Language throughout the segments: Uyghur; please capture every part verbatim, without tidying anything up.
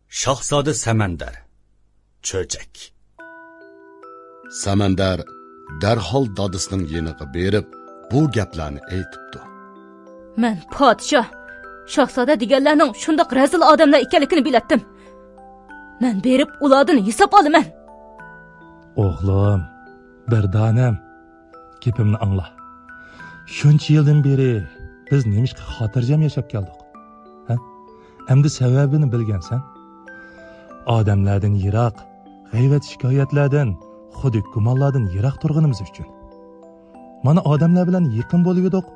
شاھزادە سەمەندەر. چۆچەك. سەمەندەر دەرھال دادىسىنىڭ يېنىغا بېرىپ، بۇ گەپلەرنى ئېيتىپتۇ. مەن پادىشاھ، شاھزادە دېگەنلەرنىڭ شۇنداق رەزىل ئادەملەر ئىكەنلىكىنى بىلەتتىم. مەن بېرىپ ئۇلاردىن ھېساب ئالىمەن. ئوغلۇم، بىر دانەم، گېپىمنى ئاڭلا. شۇنچە يىلدىن بېرى بىز نېمىشقا خاتىرجەم ياشاپ كەلدۇق؟ ھە؟ ئەمدى سەۋەبىنى بىلگەنسەن. ئادەملەردىن يىراق، غەيۋەت-شىكايەتلەردىن، خۇددى گۇمانلاردىن يىراق تۇرغىنىمىز ئۈچۈن. مانا ئادەملەر بىلەن يېقىن بولۇۋىدۇق،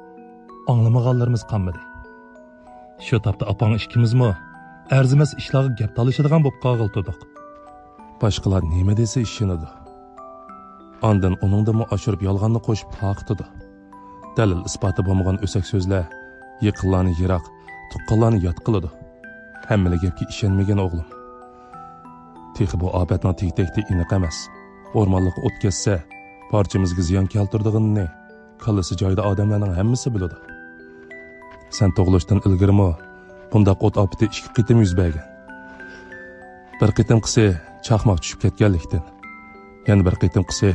ئاڭلىمىغانلىرىمىز قالمىدى. شۇ تاپتا ئاپاڭ ئىككىمىزمۇ ئەرزىمەس ئىشلارغا گەپ تالىشىدىغان بولۇپ قالغىلى تۇردۇق. باشقىلار نېمە دېسە ئىشىنىدۇ. ئاندىن ئۇنىڭدىنمۇ ئاشۇرۇپ يالغاننى قوشۇپ تارقىتىدۇ. دەلىل-ئىسپاتى بولمىغان ئۆسەك سۆزلەر يېقىنلارنى يىراق، تۇغقانلارنى يات قىلىدۇ. ھەممىلا گەپكە ئىشەنمىگىن، ئوغلۇم. تېخى بۇ ئاپەتنىڭ تېگى-تەكتى ئېنىق ئەمەس. ئورمانلىققا ئوت كەتسە، پارچىمىزغا زىيان كەلتۈرىدىغىنىنى كاللىسى جايىدا ئادەملەرنىڭ ھەممىسى بىلىدۇ. سەن تۇغۇلۇشتىن ئىلگىرىمۇ بۇنداق ئوت ئاپىتى ئىككى قېتىم يۈز بەرگەن. بىر قېتىمقىسى چاقماق چۈشۈپ كەتكەنلىكتىن، يەنە بىر قېتىمقىسى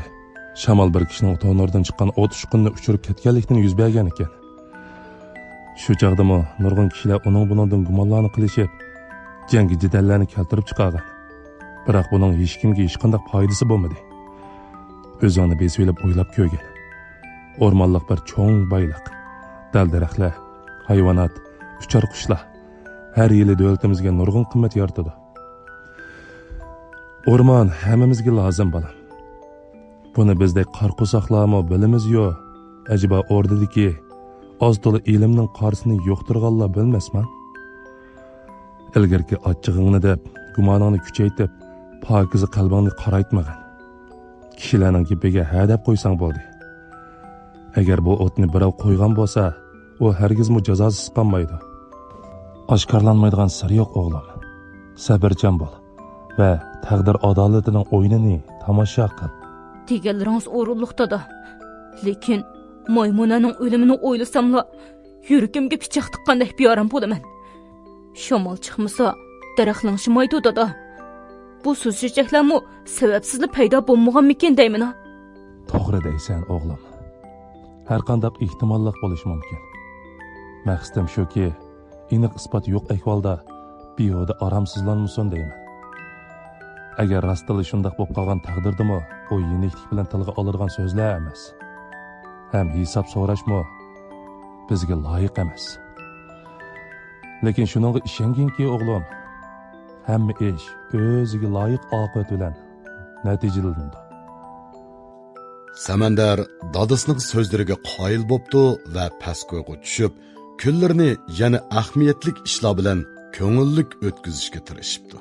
شامال بىر كىشىنىڭ تونۇردىن چىققان ئوت ئۇچقۇنىنى ئۇچۇرۇپ كەتكەنلىكتىن يۈز بەرگەنىكەن. شۇ چاغدىمۇ نۇرغۇن كىشىلەر ئۇنىڭ-بۇنىڭدىن گۇمانلارنى قىلىشىپ، جەڭگى-جېدەللەرنى كەلتۈرۈپ چىقارغان. بىراق بۇنىڭ ھېچكىمگە ھېچقانداق پايدىسى بولمىدى. ئۆزۈڭنى بېسىۋېلىپ ئويلاپ كۆرگىن. ئورمانلىق بىر چوڭ بايلىق. دەل-دەرەخلەر، ھايۋانات، ئۇچار قۇشلار ھەر يىلى دۆلىتىمىزگە نۇرغۇن قىممەت يارىتىدۇ. ئورمان ھەممىمىزگە لازىم، بالام. بۇنى بىزدەك قارا قورساقلارمۇ بىلىمىزيۇ؟ ئەجەبا ئوردىدىكى ئاز-تولا ئېلىمنىڭ قارىسىنى يۇقتۇرغانلار بىلمەسما؟ ئىلگىرىكى ئاچچىقىڭنى دەپ، گۇمانىڭنى كۈچەيتىپ، پاكىزە قەلبىڭنى قارايتمىغىن. كىشىلەرنىڭ گېپىگە ھە دەپ قويساڭ بولدى. ئەگەر بۇ ئوتنى بىراۋ قويغان بولسا، ئۇ ھەرگىزمۇ جازاسىز قالمايدۇ. ئاشكارىلانمايدىغان سىر يوق، ئوغلۇم. سەبرچان بول ۋە تەقدىر ئادالىتىنىڭ ئويۇنىنى تاماشا قىل. دېگەنلىرىڭىز ئورۇنلۇق، دادا. لېكىن مايمۇنەنىڭ ئۆلۈمىنى ئويلىساملا، يۈرىكىمگە پىچاق تىققاندەك بىئارام بولىمەن. شامال چىقمىسا، دەرەخ لىڭشىمايدۇ، دادا. بۇ سۇسچۆچەكلەرمۇ سەۋەبسىزلا پەيدا بولمىغانمىكىن دەيمەن. توغرا دەيسەن، ئوغلۇم. ھەرقانداق ئېھتىماللىق بولۇشى مۇمكىن. مەقسىتىم شۇكى، ئېنىق ئىسپات يوق ئەھۋالدا بىھۇدە ئارامسىزلانمىسۇن دەيمەن. ئەگەر راستتىنلا شۇنداق بولۇپ قالغان تەقدىردىمۇ، ئۇ يېنىكلىك بىلەن تىلغا ئالىدىغان سۆزلەر ئەمەس. ھەم ھېساب سوراشمۇ بىزگە لايىق ئەمەس. لېكىن شۇنىڭغا ئىشەنگىنكى، ئوغلۇم، ھەممە ئىش ئۆزىگە لايىق ئاقىۋەت بىلەن نەتىجىلىنىدۇ. سەمەندەر دادىسىنىڭ سۆزلىرىگە قايىل بوپتۇ ۋە پەسكويغا چۈشۈپ، كۈنلىرىنى يەنە ئەھمىيەتلىك ئىشلار بىلەن كۆڭۈللۈك ئۆتكۈزۈشكە تىرىشىپتۇ.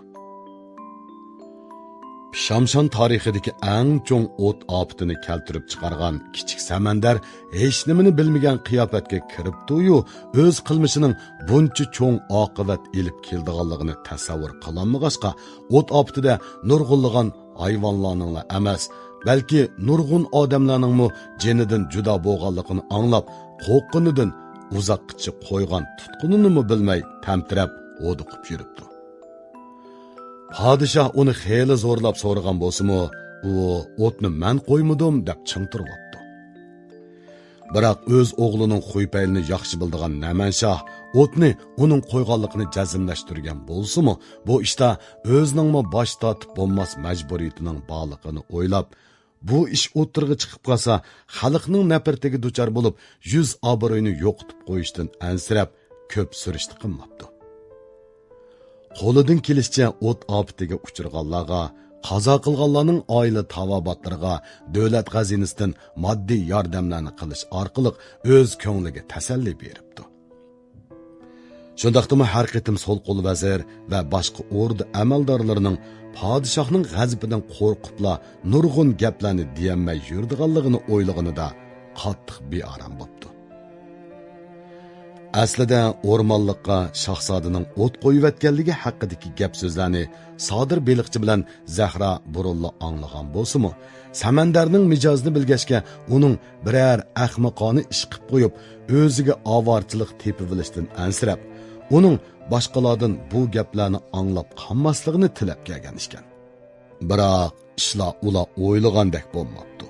شامشان تارىخىدىكى ئەڭ چوڭ ئوت ئاپىتىنى كەلتۈرۈپ چىقارغان كىچىك سەمەندەر ھېچنېمىنى بىلمىگەن قىياپەتكە كىرىپتۇ-يۇ، ئۆز قىلمىشىنىڭ بۇنچە چوڭ ئاقىۋەت ئېلىپ كېلىدىغانلىقىنى تەسەۋۋۇر قىلالمىغاچقا، ئوت ئاپىتىدە نۇرغۇنلىغان ھايۋانلارنىڭلا ئەمەس، بەلكى نۇرغۇن ئادەملەرنىڭمۇ جېنىدىن جۇدا بولغانلىقىنى ئاڭلاپ، قورققىنىدىن ئۇزاققىچە قويغان تۇتقىنىنىمۇ بىلمەي تەمتىرەپ ھودۇقۇپ يۈرۈپتۇ. پادىشاھ ئۇنى خېلى زورلاپ سورىغان بولسىمۇ، ئۇ ئوتنى مەن قويمىدىم دەپ چىڭ تۇرۇۋاپتۇ. بىراق ئۆز ئوغلىنىڭ خۇيپەيلىنى ياخشى بىلىدىغان نەمەنشاھ ئوتنى ئۇنىڭ قويغانلىقىنى جەزملەشتۈرگەن بولسىمۇ، بۇ ئىشتا ئۆزىنىڭمۇ باش تارتىپ بولماس مەجبۇرىيىتىنىڭ بارلىقىنى ئويلاپ، بۇ ئىش ئوتتۇرىغا چىقىپ قالسا، خەلقنىڭ نەپرىتىگە دۇچار بولۇپ، يۈز ئابرۇيىنى يوقىتىپ قويۇشتىن ئەنسىرەپ، كۆپ سۈرۈشتە قىلماپتۇ. قولىدىن كېلىشىچە ئوت ئاپىتىگە ئۇچرىغانلارغا، قازا قىلغانلارنىڭ ئائىلە تاۋابىئاتلىرىغا دۆلەت خەزىنىسىدىن ماددىي ياردەملەرنى قىلىش ئارقىلىق ئۆز كۆڭلىگە تەسەللى بېرىپتۇ. شۇنداقتىمۇ ھەر قېتىم سول قول ۋەزىر ۋە باشقا ئوردا ئەمەلدارلىرىنىڭ پادىشاھنىڭ غەزىپىدىن قورقۇپلا نۇرغۇن گەپلەرنى دېيەلمەي يۈرىدىغانلىقىنى ئويلىغىنىدا قاتتىق بىئارام بوپتۇ. ئەسلىدە ئورمانلىققا شاھزادىنىڭ ئوت قويۇۋەتكەنلىكى ھەققىدىكى گەپ سۆزلەرنى سادىر بېلىقچى بىلەن زەھرا بۇرۇنلا ئاڭلىغان بولسىمۇ، سەمەندەرنىڭ مىجەزىنى بىلگەچكە، ئۇنىڭ بىرەر ئەخمىقانە ئىش قىپ قويۇپ، ئۆزىگە ئاۋارىچىلىق تېپىۋېلىشتىن ئەنسىرەپ، ئۇنىڭ باشقىلاردىن بۇ گەپلەرنى ئاڭلاپ قالماسلىقىنى تىلەپ كەلگەن ئىكەن. بىراق ئىشلار ئۇلار ئويلىغاندەك بولماپتۇ.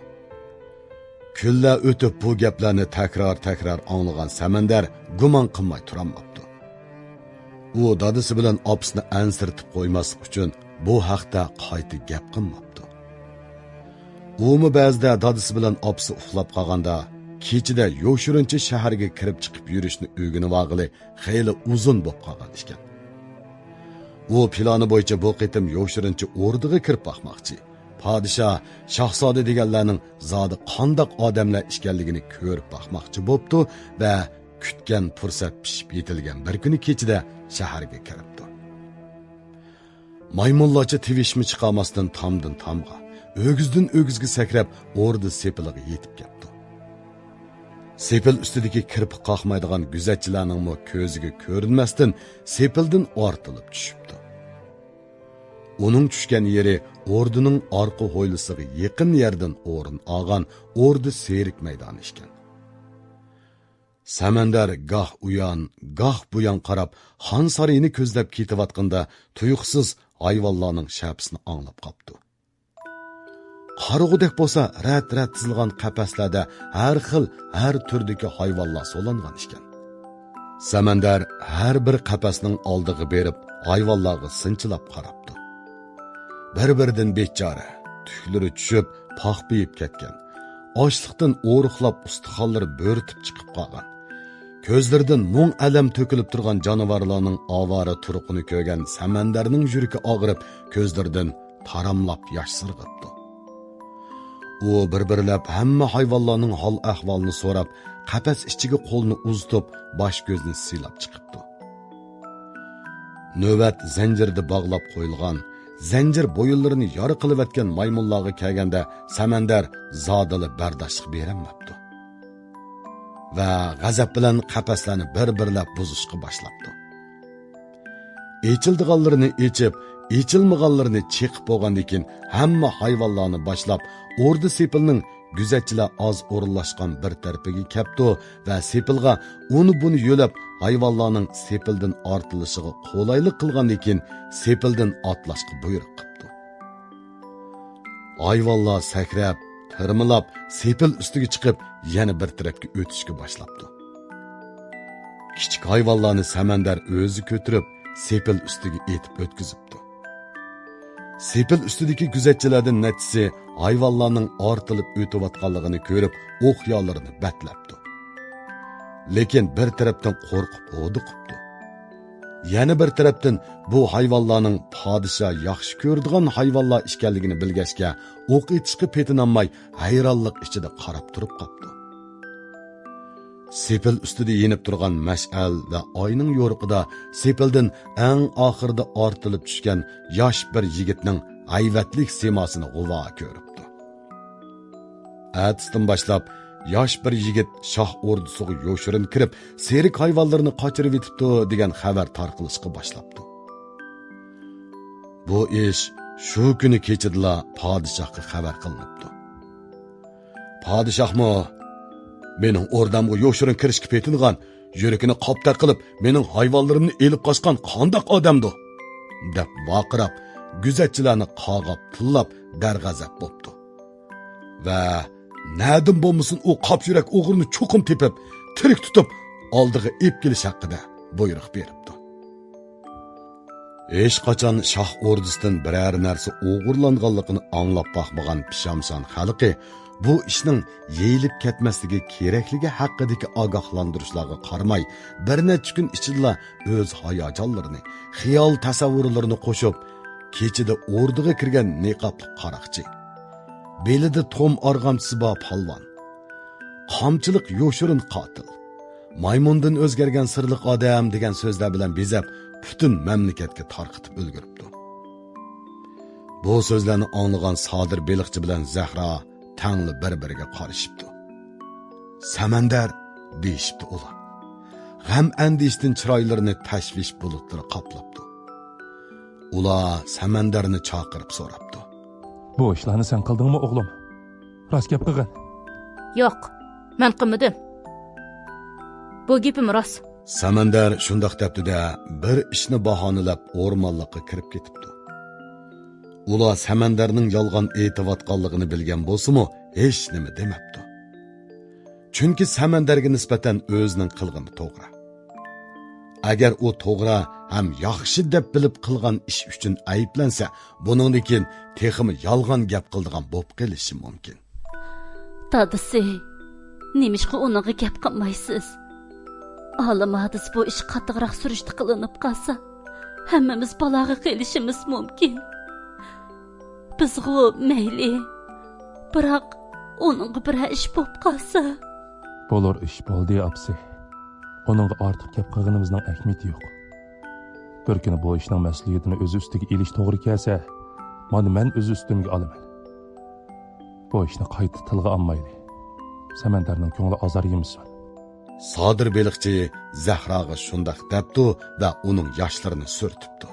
كۈنلەر ئۆتۈپ، بۇ گەپلەرنى تەكرار-تەكرار ئاڭلىغان سەمەندەر گۇمان قىلماي تۇرالماپتۇ. ئۇ دادىسى بىلەن ئاپىسىنى ئەنسىرىتىپ قويماسلىق ئۈچۈن بۇ ھەقتە قايتا گەپ قىلماپتۇ. ئۇمۇ بەزىدە دادىسى بىلەن ئاپىسى ئۇخلاپ قالغاندا، كېچىدە يوشۇرۇنچە شەھەرگە كىرىپ چىقىپ يۈرۈشنى ئۆگىنىۋالغىلى خېلى ئۇزۇن بولۇپ قالغان ئىكەن. ئۇ پىلانى بويىچە بۇ قېتىم يوشۇرۇنچە ئوردىغا كىرىپ باقماقچى. پادىشاھ، شاھزادە دېگەنلەرنىڭ زادى قانداق ئادەملەر ئىكەنلىكىنى كۆرۈپ باقماقچى بوپتۇ ۋە كۈتكەن پۇرسەت پىشىپ يېتىلگەن بىر كۈنى كېچىدە شەھەرگە كىرىپتۇ. مايمۇنلارچە تىۋىشمۇ چىقارماستىن تامدىن تامغا، ئۆگزىدىن ئۆگزىگە سەكرەپ، ئوردا سېپىلىغا يېتىپ كەپتۇ. سېپىل ئۈستىدىكى كىرپىك قاقمايدىغان گۆزەتچىلەرنىڭمۇ كۆزىگە كۆرۈنمەستىن سېپىلدىن ئارتىلىپ چۈشۈپتۇ. ئۇنىڭ چۈشكەن يېرى ئوردىنىڭ ئارقا ھويلىسىغا يېقىن يەردىن ئورۇن ئالغان ئوردا سېرىك مەيدانى ئىكەن. سەمەندەر گاھ ئۇيان، گاھ بۇيان قاراپ، خان سارىيىنى كۆزلەپ كېتىۋاتقىنىدا تۇيۇقسىز ھايۋانلارنىڭ شەپىسىنى ئاڭلاپ قاپتۇ. قارىغۇدەك بولسا رەت-رەت تىزىلغان قەپەسلەردە ھەر خىل، ھەر تۈردىكى ھايۋانلار سولانغان ئىكەن. سەمەندەر ھەر بىر قەپەسنىڭ ئالدىغا بېرىپ، ھايۋانلارغا سىنچىلاپ قاراپتۇ. بىر-بىرىدىن بىچارە، تۈكلىرى چۈشۈپ، پاخپىيىپ كەتكەن، ئاچلىقتىن ئورۇقلاپ ئۇستىخانلىرى بۆرتۈپ چىقىپ قالغان، كۆزلىرىدىن مۇڭ-ئەلەم تۆكۈلۈپ تۇرغان جانىۋارلارنىڭ ئاۋارە تۇرقىنى كۆرگەن سەمەندەرنىڭ يۈرىكى ئاغرىپ، كۆزلىرىدىن تاراملاپ ياش سىرغىپتۇ. ئۇ بىر-بىرلەپ ھەممە ھايۋانلارنىڭ ھال-ئەھۋالىنى سوراپ، قەپەس ئىچىگە قولىنى ئۇزىتىپ، باش-كۆزىنى سىلاپ چىقىپتۇ. نۆۋەت زەنجىردە باغلاپ قويۇلغان، زەنجىر بويۇنلىرىنى يارا قىلىۋەتكەن مايمۇنلارغا كەلگەندە، سەمەندەر زادىلا بەرداشلىق بېرەلمەپتۇ ۋە غەزەپ بىلەن قەپەسلەرنى بىر-بىرلەپ بۇزۇشقا باشلاپتۇ. ئېچىلىدىغانلىرىنى ئېچىپ، ئېچىلمىغانلىرىنى چېقىپ بولغاندىن كېيىن، ھەممە ھايۋانلارنى باشلاپ، ئوردا سېپىلنىڭ گۆزەتچىلەر ئاز ئورۇنلاشقان بىر تەرىپىگە كەپتۇ ۋە سېپىلغا ئۇنى-بۇنى يۆلەپ، ھايۋانلارنىڭ سېپىلدىن ئارتىلىشىغا قولايلىق قىلغاندىن كېيىن، سېپىلدىن ئاتلاشقا بۇيرۇق قىپتۇ. ھايۋانلار سەكرەپ، تىرمىلاپ، سېپىل ئۈستىگە چىقىپ، يەنە بىر تەرەپكە ئۆتۈشكە باشلاپتۇ. كىچىك ھايۋانلارنى سەمەندەر ئۆزى كۆتۈرۈپ، سېپىل ئۈستىگە ئېتىپ ئۆتكۈزۈپتۇ. سېپىل ئۈستىدىكى گۆزەتچىلەردىن نەچچىسى ھايۋانلارنىڭ ئارتىلىپ ئۆتۈۋاتقانلىقىنى كۆرۈپ، ئوقيالىرىنى بەتلەپتۇ. لېكىن بىر تەرەپتىن قورقۇپ ھودۇقۇپتۇ. يەنە بىر تەرەپتىن بۇ ھايۋانلارنىڭ پادىشاھ ياخشى كۆرىدىغان ھايۋانلار ئىكەنلىكىنى بىلگەچكە، ئوق ئېتىشقا پېتىنالماي، ھەيرانلىق ئىچىدە قاراپ تۇرۇپ قاپتۇ. سېپىل ئۈستىدە يېنىپ تۇرغان مەشئەل ۋە ئاينىڭ يورۇقىدا سېپىلدىن ئەڭ ئاخىرىدا ئارتىلىپ چۈشكەن ياش بىر يىگىتنىڭ ھەيۋەتلىك سىيماسىنى غۇۋا كۆرۈپتۇ. ئەتىسىدىن باشلاپ ياش بىر يىگىت شاھ ئوردىسىغا يوشۇرۇن كىرىپ، سېرىك ھايۋانلىرىنى قاچۇرۇۋېتىپتۇ دېگەن خەۋەر تارقىلىشقا باشلاپتۇ. بۇ ئىش شۇ كۈنى كېچىدىلا پادىشاھقا خەۋەر قىلىنىپتۇ. پادىشاھمۇ، «مېنىڭ ئوردامغا يوشۇرۇن كىرىشكە پېتىنغان، يۈرىكىنى قاپتەك قىلىپ، مېنىڭ ھايۋانلىرىمنى ئېلىپ قاچقان قانداق ئادەمدۇ؟» دەپ ۋارقىراپ، گۆزەتچىلەرنى قاغاپ تىللاپ، دەرغەزەپ بوپتۇ ۋە نەدىن بولمىسۇن ئۇ قاپ يۈرەك ئوغرىنى چوقۇم تېپىپ، تىرىك تۇتۇپ، ئالدىغا ئېلىپ كېلىش ھەققىدە بۇيرۇق بېرىپتۇ. ھېچقاچان شاھ ئوردىسىدىن بىرەر نەرسە ئوغرىلانغانلىقىنى ئاڭلاپ باقمىغان پىشامشان خەلقى بۇ ئىشنىڭ يېيىلىپ كەتمەسلىكى كېرەكلىكى ھەققىدىكى ئاگاھلاندۇرۇشلارغا قارىماي، بىر نەچچە كۈن ئىچىدىلا ئۆز ھاياجانلىرىنى، خىيال تەسەۋۋۇرلىرىنى قوشۇپ، كېچىدە ئوردىغا كىرگەن نىقابلىق قاراقچى، بېلىدە توم ئارغامچىسى بار پالۋان، قامچىلىق يوشۇرۇن قاتىل، مايمۇندىن ئۆزگەرگەن سىرلىق ئادەم دېگەن سۆزلەر بىلەن بېزەپ، پۈتۈن مەملىكەتكە تارقىتىپ ئۈلگۈرۈپتۇ. بۇ سۆزلەرنى ئاڭلىغان سادىر بېلىقچى بىلەن زەھرا تەڭلا بىر-بىرىگە قارىشىپتۇ. «سەمەندەر!» دېيىشىپتۇ ئۇلار. غەم-ئەندىشىدىن چىرايلىرىنى تەشۋىش بۇلۇتلىرى قاپلاپتۇ. ئۇلار سەمەندەرنى چاقىرىپ سوراپتۇ. «بۇ ئىشلارنى سەن قىلدىڭمۇ، ئوغلۇم؟ راست گەپ قىلغىن.» «ياق، مەن قىلمىدىم. بۇ گېپىم راست. سەمەندەر شۇنداق دەپتۇ-دە، بىر ئىشنى باھانىلەپ ئورمانلىققا كىرىپ كېتىپتۇ. ئۇلار سەمەندەرنىڭ يالغان ئېيتىۋاتقانلىقىنى بىلگەن بولسىمۇ، ھېچنېمە دېمەپتۇ. چۈنكى سەمەندەرگە نىسبەتەن ئۆزىنىڭ قىلغىنى توغرا. ئەگەر ئۇ توغرا ھەم ياخشى دەپ بىلىپ قىلغان ئىش ئۈچۈن ئەيىبلەنسە، بۇنىڭدىن كېيىن تېخىمۇ يالغان گەپ قىلىدىغان بولۇپ قېلىشى مۇمكىن. دادىسى، نېمىشقا ئۇنىڭغا گەپ قىلمايسىز؟ ئالىم ھادىسە بۇ ئىش قاتتىقراق سۈرۈشتە قىلىنىپ قالسا، ھەممىمىز بالاغا قېلىشىمىز مۇمكىن. بىزغۇ مەيلى، بىراق ئۇنىڭغا بىرەر ئىش بولۇپ قالسا. بولۇر ئىش بولدى، ئاپىسى. ئۇنىڭغا ئارتۇق گەپ قىلغىنىمىزنىڭ ئەھمىيىتى يوق. بىر كۈنى بۇ ئىشنىڭ مەسئۇلىيىتىنى ئۆز ئۈستىگە ئېلىش توغرا كەلسە، مانا مەن ئۆز ئۈستۈمگە ئالىمەن. بۇ ئىشنى قايتا تىلغا ئالمايلى. سەمەندەرنىڭ كۆڭلى ئازار يېمىسۇن. سادىر بېلىقچى زەھراغا شۇنداق دەپتۇ ۋە ئۇنىڭ ياشلىرىنى سۈرتۈپتۇ.